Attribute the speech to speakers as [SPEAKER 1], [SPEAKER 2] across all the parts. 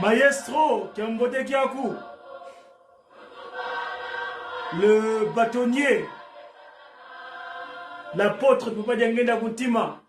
[SPEAKER 1] Maestro Kiambote Kiaku, le bâtonnier, l'apôtre Papa Diangenda Kuntima.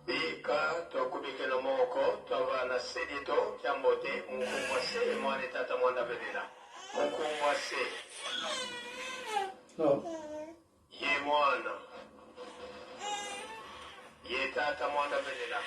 [SPEAKER 2] Bika twakubikeno moko twavana sedito kyambote munkumbwa se mwane tata mwanda velela munkumbwa se
[SPEAKER 1] Oh.
[SPEAKER 2] ye mwana ye tata mwanda velela.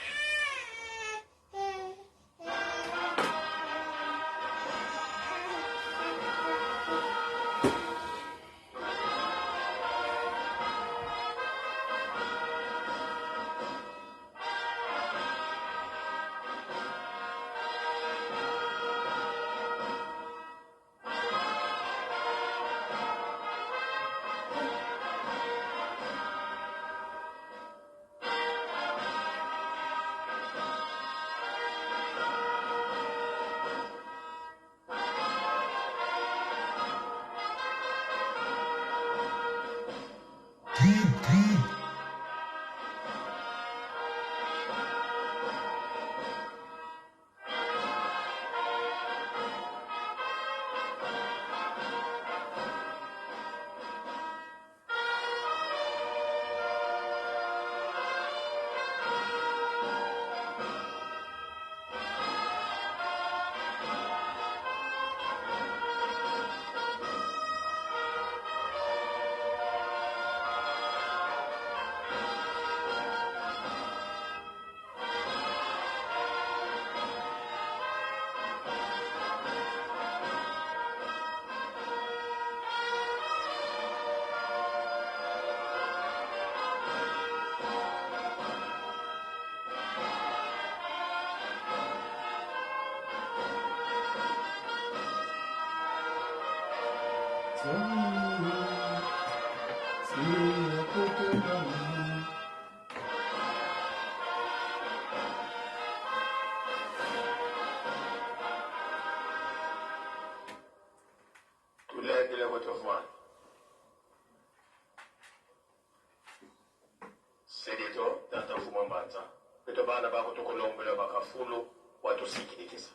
[SPEAKER 2] Tulengele kutofwana Sedito tata mfumu mbanza beto bana bako tukolombela bakafulu watusikilikisa.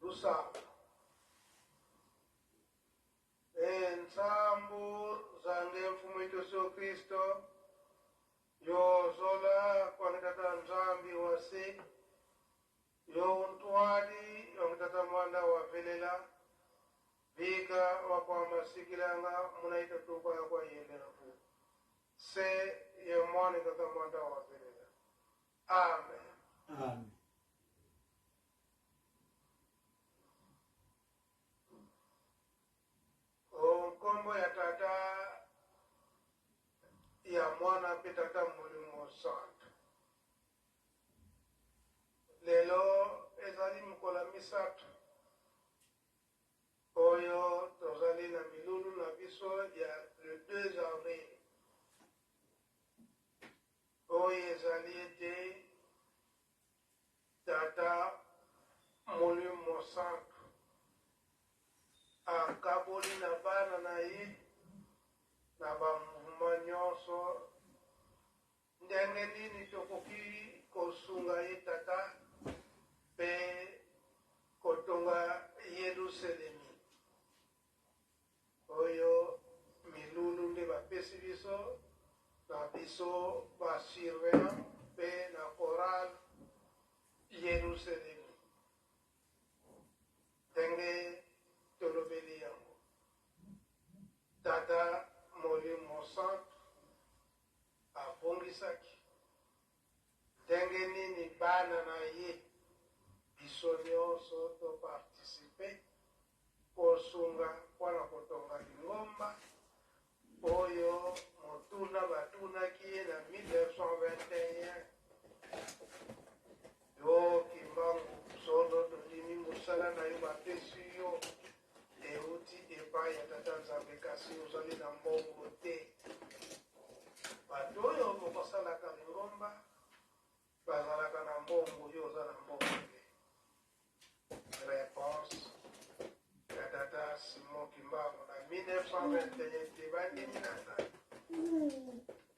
[SPEAKER 3] Lusaka. Ensambu zange mfumu Yesu Kristo yozola kwangitata Nzambi wase yountwali yongitata mwana wavelela bika wakwamasikilanga munaita tuka yakwa yendelafu se ye mwana tata mwana wavelela. Amen.
[SPEAKER 1] Amen.
[SPEAKER 3] Nkombo ya tata ya mwana mpe tata molimo santu. Lelo ezali mokolo ya misato oyo tozali na milulu na biso ya le 2 avril, oyo ezali ete tata molimo Akaboli na bana na ye na ba mouvement nyonso. Ndenge nini tokoki kosunga ye Tata mpe kotonga Yeluselemi? Oyo milulu nde bapesi biso na biso ba surveillant mpe na chorale Yeluselemi. Ndenge tolobeli yango, Tata Molimo Santu abongisaki ndenge nini bana na ye, biso nyonso to participer kosunga mpo na kotonga lingomba oyo motuna batunaki ye na 1921. Yo Kimbangu, solo tondimi mosala na yo bapesi yo euti epai ya Tata Nzambe, kasi ozali na mbongo te. Bato oyo bokosalaka lingomba bazalaka na mbongo, yo oza na mbongo te. Reponse ya Tata Simon Kimbangu na 1921 te, bandimi na ngai,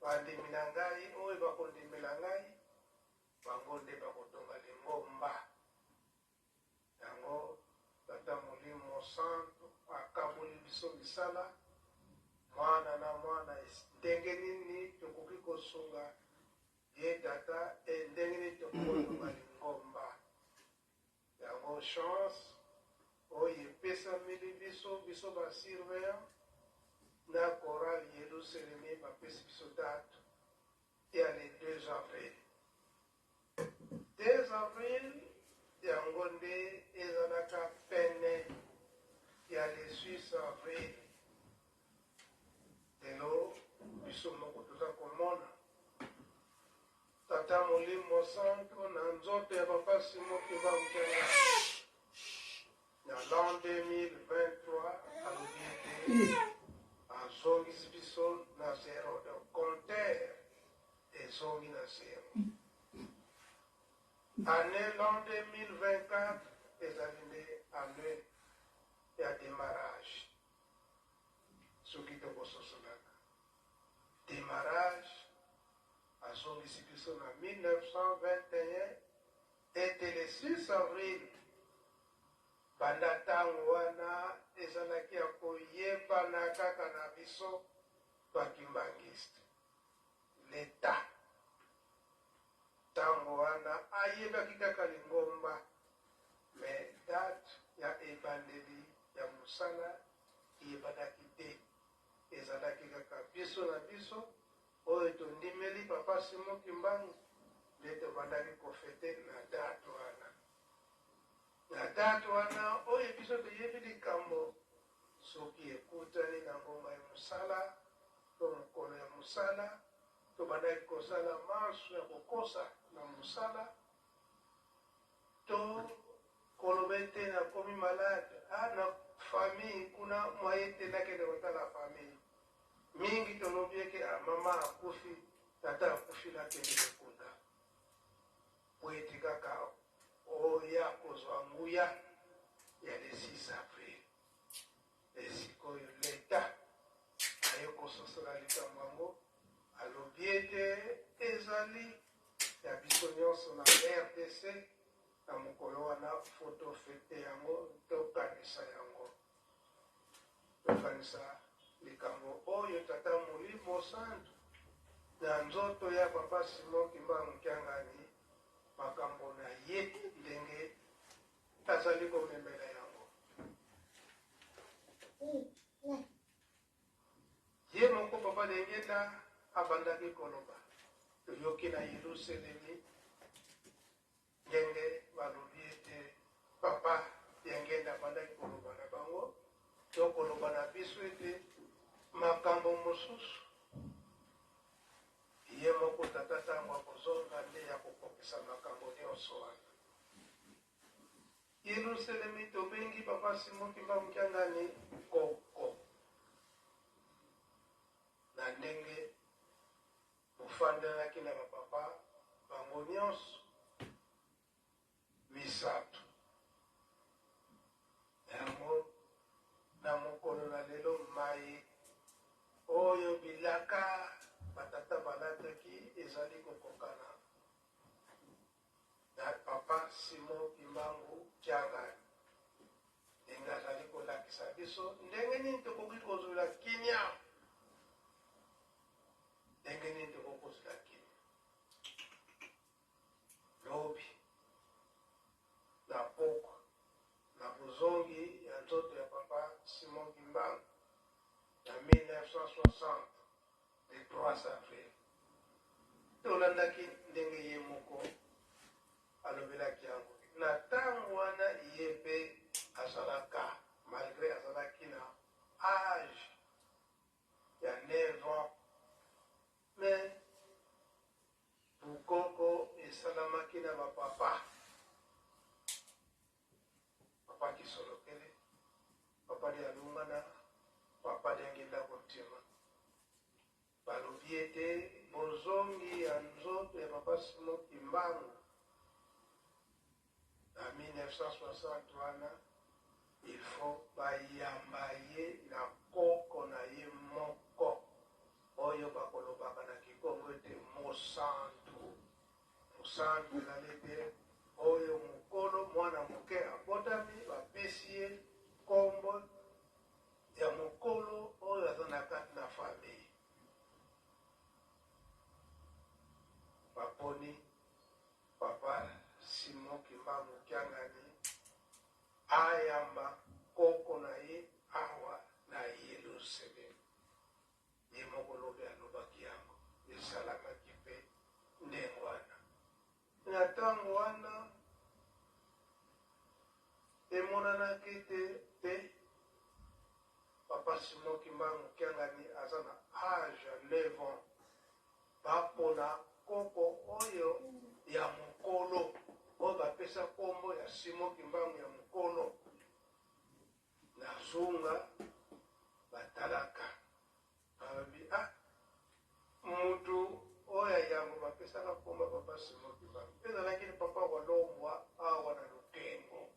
[SPEAKER 3] bandimi na ngai oyo bakondimela ngai, bango nde bakotonga lingomba. Yango Tata Molimo Santu akaboli biso misala, mwana na mwana, ndenge nini tokoki kosunga ye Tata e ndenge nini tokoki kotonga lingomba. Yango chance oyo epesameli biso, biso ba surveillant na chorale Yeluselemi, bapesi biso date ya le 2 avril. 2 avril yango nde ezalaka pene ya le 6 avril. Lelo biso moko toza komona Tata Molimo Santu na nzoto ya Papa Simon Kimbangu Kiangani na l'an 2023 alobi ete azongisi biso na zero, donc compteur ezongi na zero. Année l'an 2024 ezali nde année ya demarrage. Soki tokososolaka demarrage, azongisi biso na 1921 ete le 6 avril, banda ntango wana ezalaki ya koyebana kaka na biso bakimbangiste. Leta ntango wana ayebaki kaka lingomba, mais date ya ebandeli ya mosala eyebanaki te. Ezalaki kaka biso na biso oyo tondimeli Papa Simon Kimbangu nde tobandaki kofete na date wana. Na date wana oyo biso toyebi likambo soki ekutani na ngonga ya mosala to mokolo ya mosala, tobandaki kosala manso ya kokosa na mosala to koloba ete nakomi malade, ah, na famille kuna moyen te nakende kotala famille. Mingi tolobi eke ah, mama akufi, tata akufi, nakende kokunda, po ete kaka oya kozwa nguya ya le 6 avril. Esikoyo leta aye kososola likambo yango, alobi ete ezali ya biso nyonso na rdc, na mokolo wana fo tofete yango, tokanisa yango, tokanisa likambo oyo Tata Molimo Santu na nzoto ya Papa Simon Kimbangu Kiangani, makambo na ye ndenge azali komemela yango. Ye moko Papa Dengenda abandaki koloba, toyoki na Yeluselemi ndenge balobi ete Papa Diangenda abandaki koloba na bango to koloba na biso ete makambo mosusu ye moko tata ntango akozonga nde ya kokokisa makambo nyonso wana. Yelusalemi tobengi Papa Simon Kimbangu Kiangani koko na ndenge bofandanaki na bapapa bango nyonso misato yango na mokolo na. biso ndenge nini tokoki kozwela kimia, ndenge nini tokoki kozwela kimia. Lobi na pokwa na bozongi ya nzoto ya papa Simon Kimbangu na 1960 le 3 avril, tolandaki ndenge ye moko alobelaki yango. Na tango wana ye pe azalaka, malgre azalaki na age ya 9 ans, mais bokoko esalamaki na ba papa, papa Kisolokele, papa Dialungana, papa Diangienda Kuntima. Balobi ete bozongi ya nzoto ya Papa Simon Kimbangu na 1960 wana il faut bayamba ye na koko na ye moko oyo bakolobaka na Kikongo ete mosantu. Mosantu ezali ete oyo mokolo mwana moke abotami bapesi ye nkombo ya mokolo oyo aza na kati na famille. Baponi papa Simon Kimbangu Kiangani ayamba koko na ye awa na Yelusalemi. Ye moko lobi alobaki yango, esalamaki mpe ndenge wana. Na ntango wana, emonanaki ete te Papa Simon Kimbangu Kiangani aza na age ya 9 ans, bapona koko oyo ya mokolo oyo bapesa kombo ya Simon Kimbangu ya mokolo. Na zunga batalaka balobi ah mutu oyo ya yambo bapesaka kombo ya papa Simon Kimbangu ezalaki ni papa Walombwa awa na Lukengo.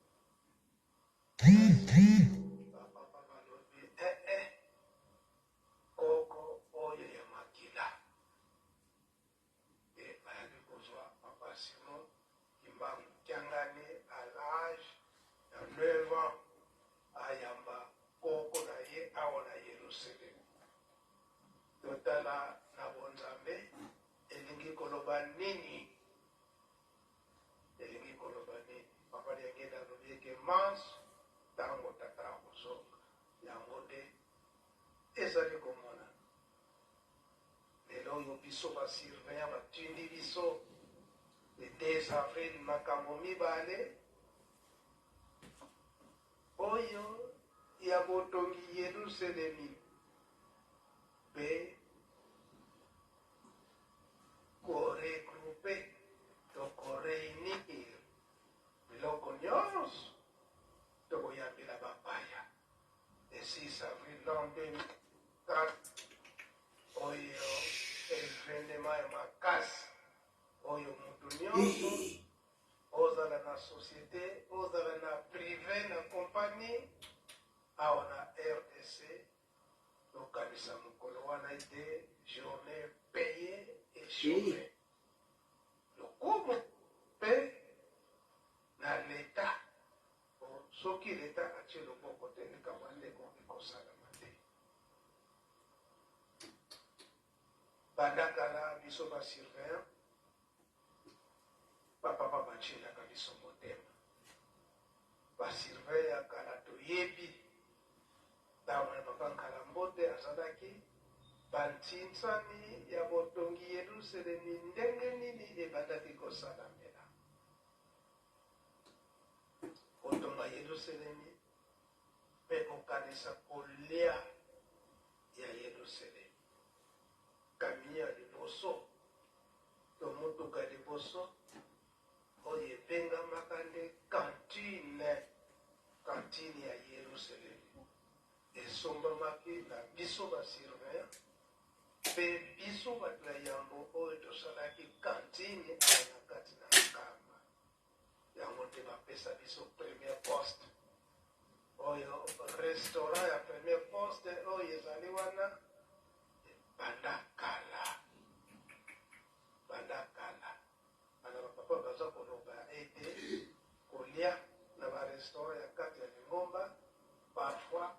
[SPEAKER 3] Ba papa balobi eh eh koko oyo ya makila nde bayaki kozwa papa Simon Kimbangu Kiangani à l'âge ya 9 ans ayamba koko na ye awa na Yerusalemi. Totala na bonzambe elingi koloba nini? Elingi koloba nini? Papa Diangenda alobi eke manso ntango tata akozonga, yango nde ezali komonana. Lelo oyo biso ba surveillant batindi biso le 2 avril makambo mibale oyo ya botongi Yeluselemi mpe ko regrouper to ko reunir biloko nyonso tokoyambela bapaya. Le 6 avril l'an 2004 oyo evenement ya makasi oyo mutu nyonso ozala na société ozala na privé na compagnie awa na RDC tokanisa mokolo wana ete journée payée et chômée lokumu mpe na l'etat. Po soki l'etat atie loboko te likambo ya ndeko ekosalama te. Banda kala biso ba surveillant ba papa batielaka biso motema. Ba surveillant ya kala toyebi tango ya papa Nkala Mbote azalaki ba ntinsani ya botongi Yeluselemi ndenge nini ebandaki kosalamela. Kotonga Yelusalemi mpe kokanisa kolia ya Yelusalemi. Kamio ya liboso to motuka ya liboso oyo ebengamaka nde kantine, kantine ya Yelusalemi, esombamaki na biso ba surveillant mpe biso bato ya yambo oyo tosalaki kantine awa na kati na Nkamba. Yango nde bapesa biso premier poste oyo, restaurant ya premier poste oyo ezali wana banda kala, banda kala. Bana bapapa baza koloba ete kolia na ba restaurant ya kati ya lingomba parfois.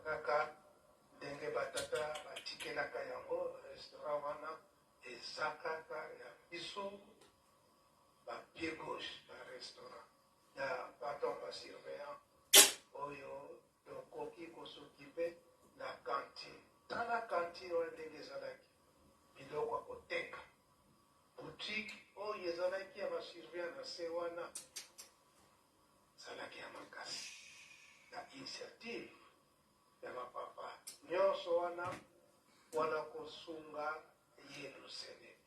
[SPEAKER 3] Kaka ndenge batata batikelaka yango, restaurant wana eza kaka ya biso ba pied gauche ba restaurant ya pardon ba surveillant oyo tokoki kosokipe na cantine. Tala cantine wana ndenge ezalaki, biloko ya koteka, boutique oyo ezalaki ya ba surveillant na se wana ezalaki ya makasi na initiative ya ba papa nyonso wana wana kosunga Yelusalemi,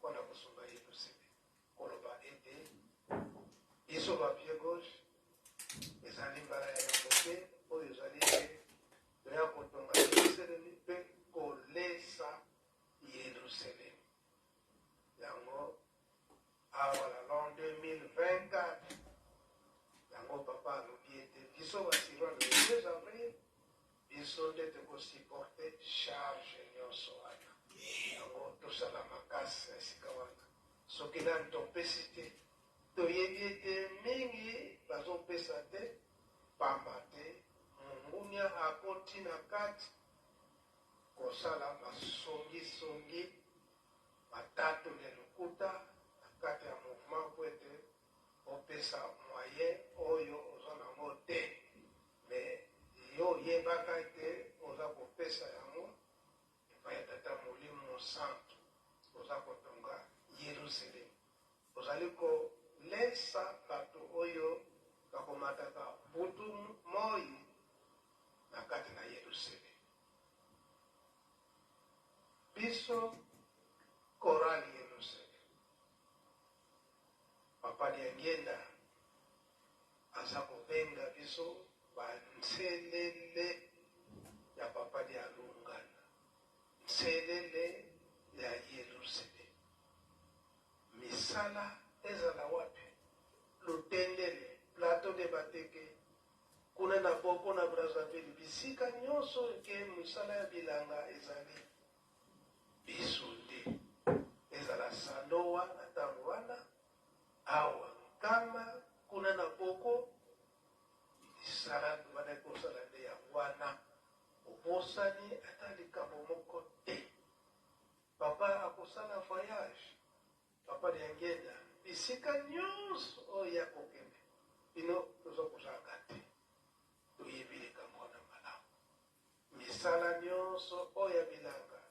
[SPEAKER 3] wana kosunga Yelusalemi, koloba ete biso ba pied gauche ezali mbala ya yambo te oyo ezali te toya kotonga Yelusalemi mpe kolesa Yelusalemi. Yango awa na l'an 2024, yango papa alobi ete biso basirwa le 2 avril, biso nde tokosupporte charge nyonso wana. Yango tosala makasi na esika wana. Soki nani topesi te, toyebi ete mingi bazopesa te, pamba te mongunia akoti na kati kosala basongisongi, matatoli ya lokuta na kati ya mouvement mpo ete opesa moyen oyo oza nango te, mais yo oyebaka ete oza kopesa yango epai ya Tata Molimo Mosantu, oza kotonga Yerusalemi, ozali kolesa bato oyo bakomataka butu moi na kati na Yerusalemi. Biso chorale Yerusalemi, Papa Diangienda aza kobenga biso ba nselele ya Papa Dialungana, nselele ya Yerusalemi. Misala ezala wapi? Lutendele, Plateau de Bateke, kuna na Boko na Brazzaville, bisika nyonso ke mosala ya bilanga ezali, biso nde. Ezala Sandowa na ntango wana, awa Nkama, kuna na Boko, misala tobandaki kosala nde yango wana. Obosani ata likambo moko te. Papa akosala voyage, Papa Diangienda, bisika nyonso oyo ye akokende, bino toza kozanga te. Toyebi likambo wana malamu. Misala nyonso oyo ya bilanga,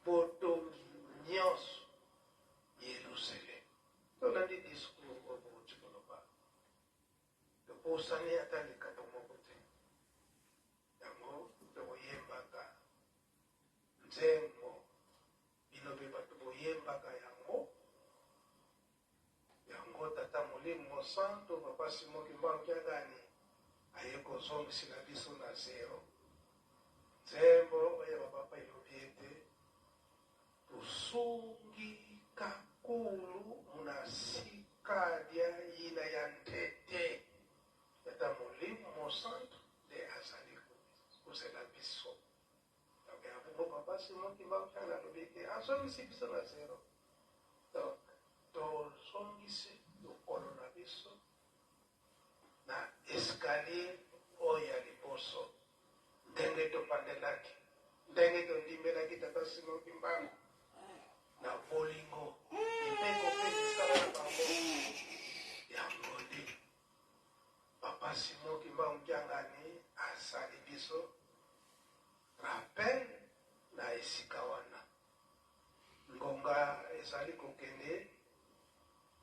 [SPEAKER 3] botongi nyonso, Yelusalemi. Tolandi discours oyo bowuti koloba, tobosani ata likambo moko te. Yango tokoyembaka nzembo, bino pe bato boyembaka yango. Yango Tata Molimo Mosantu, Papa Simon Kimbangu Kiangani aye kozongisela biso na zero. Nzembo oyo ba papa elobi ete tosungi kakulu muna sikadia yina ya ntete. Tata Molimo Mosantu nde azali kozela biso. Donc ya bongo Papa Simon Kimbangu Kiangani alobi ete azongisi biso na zero. Donc tozongisi lokolo na biso na escalier oyo ya liboso, ndenge tobandelaki, ndenge tondimelaki Tata Simon Kimbangu na bolingo, mibeko mpe misala na bango. Yango nde Papa Simon Kimbangu Kiangani asali biso rappel na esika wana. Ngonga ezali kokende,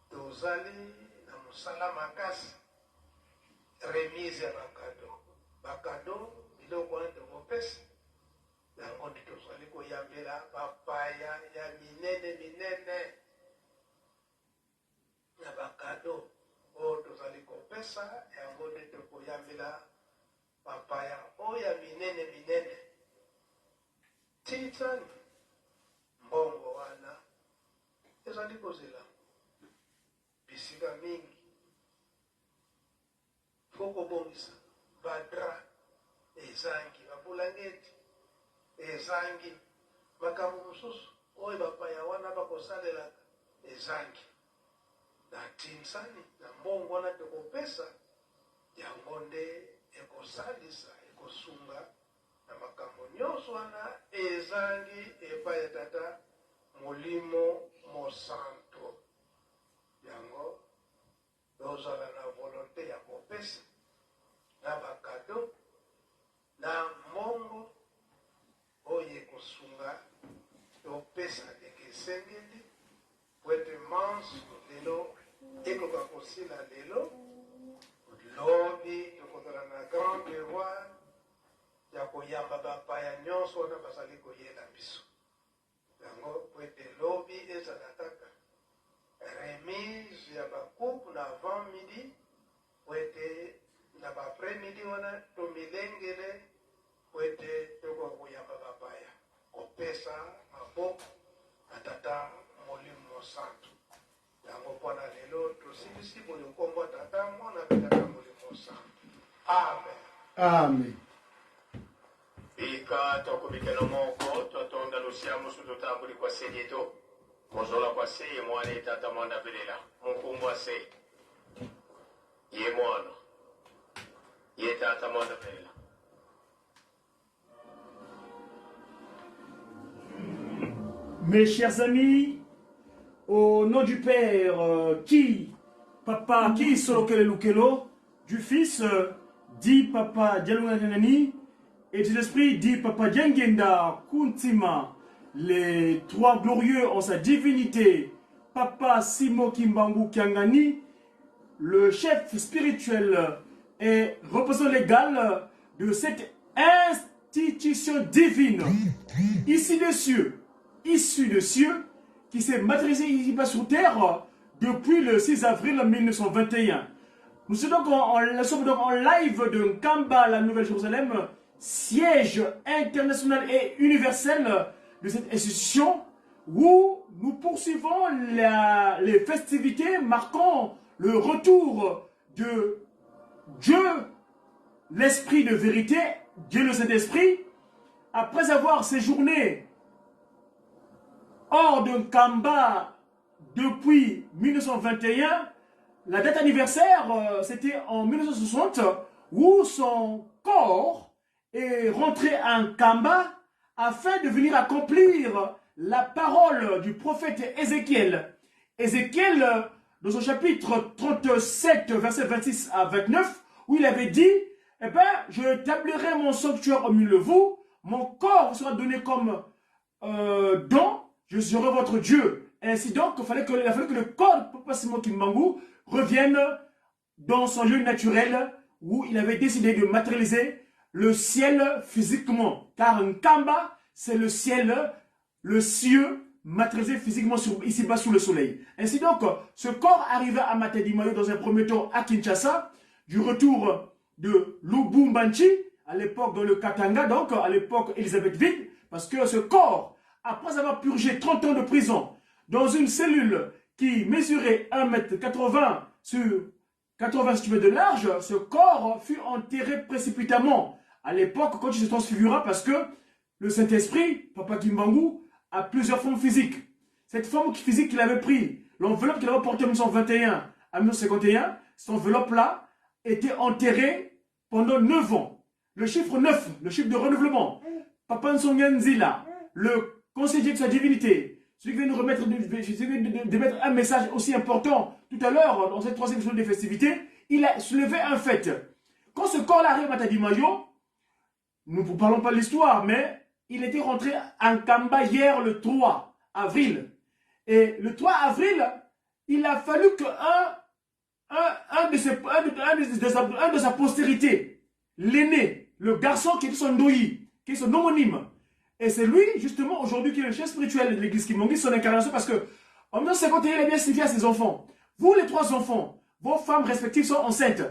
[SPEAKER 3] tozali na mosala makasi, remise ya ba cadeaux, ba cadeaux biloko wana tokopesa yango nde tozali koyambela bapaya ya minene minene na ba cadeaux oyo tozali kopesa yango nde tokoyambela bapaya oyo ya minene minene. Titani mbongo wana ezali kozela bisika mingi fo kobongisa ba drap ezangi ba bulangeti ezangi makambo mosusu oyo bapaya wana bakosalelaka ezangi na tinsani na mbongo wana tokopesa yango nde ekosalisa ekosunga. Nyonso wana ezangi epai ya Tata Molimo Mosantu. Yango tozala na volonte ya kopesa na ba cadeaux na mbongo oyo ekosunga topesa ndenge esengeli po ete manso lelo ekoka kosila lelo lobi tokozala na grand devoir ya koyamba bapaya nyonso wana bazali koyela biso yango po ete lobi ezala kaka remise ya ba coupe na avant midi po ete na ba après midi wana tomilengele po ete tokoka koyamba bapaya, kopesa maboko na Tata Molimo Mosantu. Yango mpo na lelo tosilisi boye nkombo ya Tata, Mwana mpe Tata Molimo Mosantu. Amen.
[SPEAKER 1] Amen.
[SPEAKER 2] Bika tokubikeno moko totonda lusia musu tutambuli kwa sedieto mozola kwa se ye mwana ye tata mwanda velela munkumbwa se ye mwana ye tata mwanda velela.
[SPEAKER 1] Mes chers amis, au nom du Père euh, qui, Papa qui Solokele Lukelo, du Fils euh, dit Papa Dialunganani, et de l'Esprit dit Papa Diangenda Kuntima, les trois glorieux en sa divinité, Papa Simo Kimbangu Kiangani, le chef spirituel et représentant légal de cette institution divine, ici des cieux, issu de cieux, qui s'est matérialisé ici-bas sur terre depuis le 6 avril 1921. Nous sommes donc en, nous sommes donc en live de Nkamba, la Nouvelle-Jérusalem, siège international et universel de cette institution où nous poursuivons la, les festivités marquant le retour de Dieu, l'Esprit de vérité, Dieu le Saint-Esprit, après avoir séjourné hors de Nkamba depuis 1921, la date anniversaire, euh, c'était en 1960, où son corps est rentré à Nkamba afin de venir accomplir la parole du prophète Ézéchiel. Ézéchiel, dans son chapitre 37, verset 26 à 29, où il avait dit, eh ben, je tablerai mon sanctuaire au milieu de vous, mon corps vous sera donné comme euh, don, je serai votre Dieu. Ainsi donc, il fallait que, il fallait que le corps de Papa Simon Kimbangu revienne dans son lieu naturel où il avait décidé de matérialiser le ciel physiquement. Car Nkamba, c'est le ciel, le cieux matérialisé physiquement ici-bas sous le soleil. Ainsi donc, ce corps arriva à Matadi Mayo dans un premier temps à Kinshasa, du retour de Lubumbashi, à l'époque dans le Katanga, donc à l'époque Elisabethville, parce que ce corps, après avoir purgé 30 ans de prison dans une cellule qui mesurait 1m80 sur 80 cm de large, ce corps fut enterré précipitamment. À l'époque, quand il se transfigura, parce que le Saint-Esprit, Papa Kimbangu, a plusieurs formes physiques. Cette forme physique qu'il avait pris, l'enveloppe qu'il avait portée en 1921 à 1951, cette enveloppe-là était enterrée pendant 9 ans. Le chiffre 9, le chiffre de renouvellement. Papa Nsonga le conseiller de sa divinité, celui qui vient nous remettre, de, mettre un message aussi important tout à l'heure, dans cette troisième journée des festivités, il a soulevé un fait. Quand ce corps-là arrive à Tadimayo, nous ne vous parlons pas de l'histoire, mais il était rentré en Kamba hier le 3 avril. Et le 3 avril, il a fallu que un, de, ses, un, de, sa, postérité, l'aîné, le garçon qui est son doyi, qui est son homonyme, et c'est lui, justement, aujourd'hui, qui est le chef spirituel de l'église Kimongi, son incarnation, parce que en 1951, il a bien signifié à ses enfants, vous les trois enfants, vos femmes respectives sont enceintes.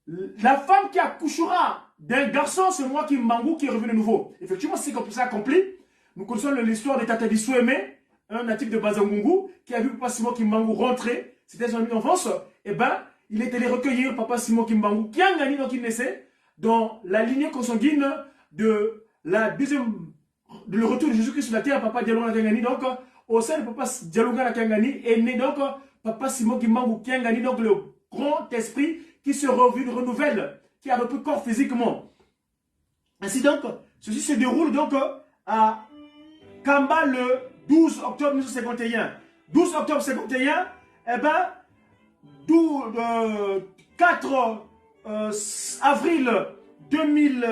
[SPEAKER 1] La femme qui accouchera d'un garçon, c'est moi qui Mangou qui est revenu de nouveau. Effectivement, c'est comme ça accompli. Nous connaissons l'histoire de Tata Souémé, un natif de Bazangungu, qui a vu Papa Simon Kimbangu rentrer, c'était son ami d'enfance, et eh ben, il est allé recueillir Papa Simon Kimbangu, qui a gagné, donc il naissait, dans la lignée consanguine de la deuxième, de le retour de Jésus-Christ sur la terre, Papa Dialonga Kiangani, donc, au sein de Papa Dialonga Kiangani, est né donc Papa Simon Kimbangu Kiangani, donc le grand esprit qui se renouvelle, qui a repris corps physiquement. Ainsi donc, ceci se déroule donc à Kamba le 12 octobre 1951. 12 octobre 1951, eh ben, 12, 4 avril 2000,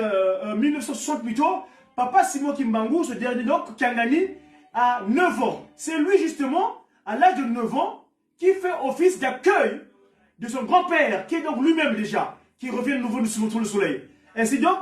[SPEAKER 1] 1960 plutôt, Papa Simon Kimbangu, ce dernier donc, Kiangani, a 9 ans. C'est lui justement, à l'âge de 9 ans, qui fait office d'accueil de son grand-père, qui est donc lui-même déjà, qui revient de nouveau sous le soleil. Ainsi donc,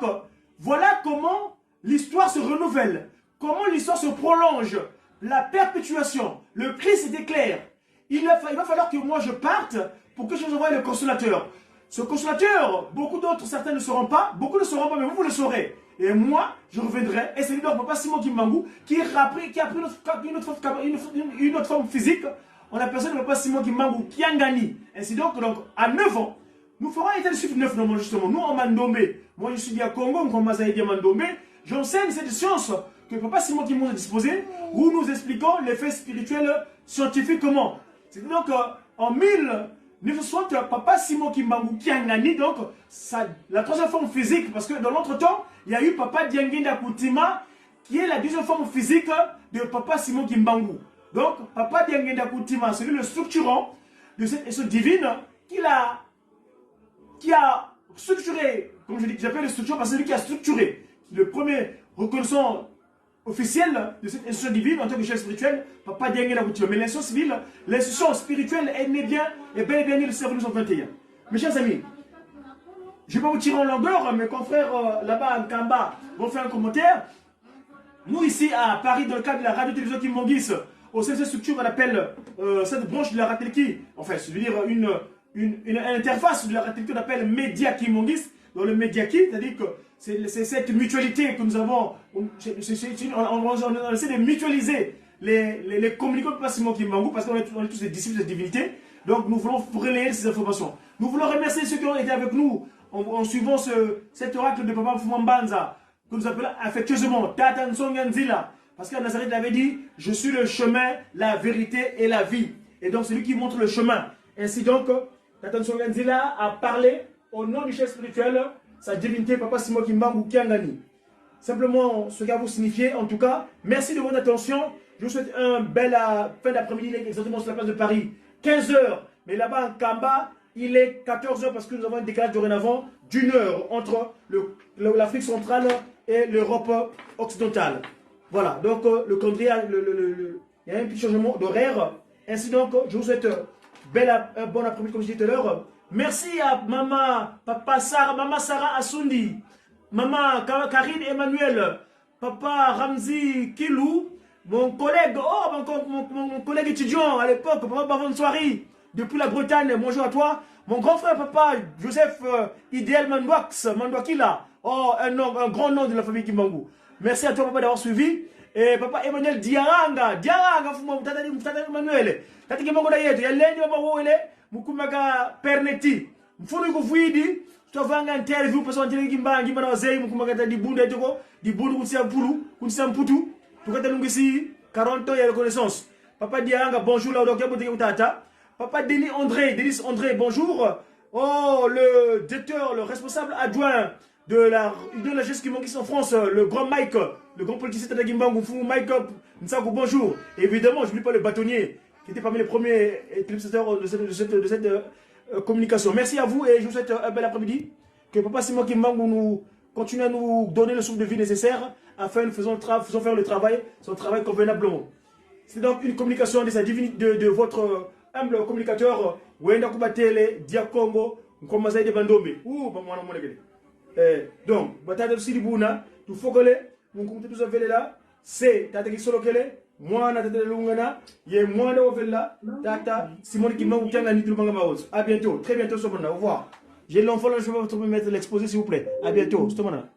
[SPEAKER 1] voilà comment l'histoire se renouvelle, comment l'histoire se prolonge, la perpétuation, le Christ est clair. Il va, il va falloir que moi je parte pour que je vous envoie le consolateur. Ce consolateur, beaucoup d'autres, certains ne sauront pas, beaucoup ne sauront pas, mais vous, vous le saurez. Et moi, je reviendrai. Et c'est lui donc, papa Simon Kimbangu, qui a pris, qui a pris une, autre, une, une, autre forme physique. On appelle ça le papa Simon Kimbangu, Kiangani. Ainsi donc, donc, à 9 ans, nous ferons état de suite 9 normalement, justement. Nous, en Mandombe, moi je suis du Congo, on Mandombe, j'enseigne cette science que papa Simon Kimbangu a disposée, où nous expliquons les faits spirituels scientifiquement. C'est donc en 1960, papa Simon Kimbangu Kiangani, donc ça, la troisième forme physique, parce que dans l'autre temps, il y a eu papa Diangienda Kutima, qui est la deuxième forme physique de papa Simon Kimbangu. Donc, papa Diangienda Kutima, c'est lui le structurant de cette essence divine qu'il a, qui a structuré, comme je dis, j'appelle le structurant parce que c'est lui qui a structuré le premier reconnaissant officiel de cette institution divine en tant que chef spirituel, Papa Diangienda Kutima. Mais l'institution civile, l'institution spirituelle est née bien, et bel et bien née le 7 1921. Mes chers amis, je ne vais pas vous tirer en longueur, mes confrères là-bas en Kamba vont faire un commentaire. Nous ici à Paris, dans le cadre de la radio-télévision Kimbanguiste, au sein de cette structure qu'on appelle cette branche de la Ratelki, enfin, je veux dire une, une, une, interface de la Ratelki qu'on appelle Média Kimbanguiste, dans le Média Ki, c'est-à-dire que c'est cette mutualité que nous avons, on, on, on, essaie de mutualiser les, les, les communicants de Simon Kimbangu, parce qu'on est, on est tous des disciples de cette divinité, donc nous voulons relayer ces informations. Nous voulons remercier ceux qui ont été avec nous en, en suivant ce, cet oracle de Papa Fumambanza, que nous appelons affectueusement Tata Nsonga Nzila. Parce qu'à Nazareth, il avait dit, je suis le chemin, la vérité et la vie. Et donc, c'est lui qui montre le chemin. Ainsi donc, Tata Nsonga Nzila a parlé au nom du chef spirituel, sa divinité, Papa Simon Kimbangu Kiangani. Simplement, ce qu'a vous signifié, en tout cas, merci de votre attention. Je vous souhaite un bel fin d'après-midi, exactement sur la place de Paris, 15h. Mais là-bas, en Kamba, il est 14h parce que nous avons un décalage dorénavant d'une heure entre l'Afrique centrale et l'Europe occidentale. Voilà, donc le calendrier, le, le, le, il y a un petit changement d'horaire. Ainsi donc, je vous souhaite bel, un bon après-midi, comme je disais tout à l'heure. Merci à maman, papa Sarah, maman Sarah Asundi, maman Karine Emmanuel, papa Ramzi Kilou, mon collègue, oh, mon, mon, mon collègue étudiant à l'époque, papa Bavon Soari, depuis la Bretagne, bonjour à toi. Mon grand frère, papa Joseph Idéal Mandwax, Mandwakila, oh, un, nom, un grand nom de la famille Kimbangu. Merci à toi, papa, d'avoir suivi. Et papa Emmanuel Diaranga, Diaranga, tata tata Emmanuel, tata Kimbangu na yetu, ya lendi papa wole, mukumaka Perneti. Mfunu kufuidi, tutavanga interview parce qu'on kimbangi mana wazei mukumaka tadi dibunda etoko, dibundu kutsia mpulu, kutsia mputu, tukata lungisi 40 ans ya reconnaissance. Papa Diaranga, bonjour là, donc tata. Papa Denis André, Denis André, bonjour. Oh, le directeur, le responsable adjoint de la de la gestion qui en France, le grand Mike, le grand politicien Tata Kimbangu, Mike Nsaku, bonjour. Évidemment, je n'oublie pas le bâtonnier, qui était parmi les premiers téléspectateurs de cette, de cette, de cette communication. Merci à vous et je vous souhaite un bel après-midi. Que Papa Simon Kimbangu nous continue à nous donner le souffle de vie nécessaire afin de nous faisons, faisons faire le travail, son travail convenablement. C'est donc une communication de sa divinité, de, de votre humble communicateur, Wenda Kubatele, Diakongo, Nkomazaï de Bandombe. Ouh, pas moi, non, mon eh, donc, batata siribuna, tu fokole, mon compte tout ça là, c'est tata qui solokele, moi na tata lungana, ye moi na ovela, tata Simon Kimbangu Kiangani tout le monde. À bientôt, très bientôt, Somona. Au revoir. J'ai l'enfant là, je vais vous mettre l'exposé s'il vous plaît. À bientôt, Somona.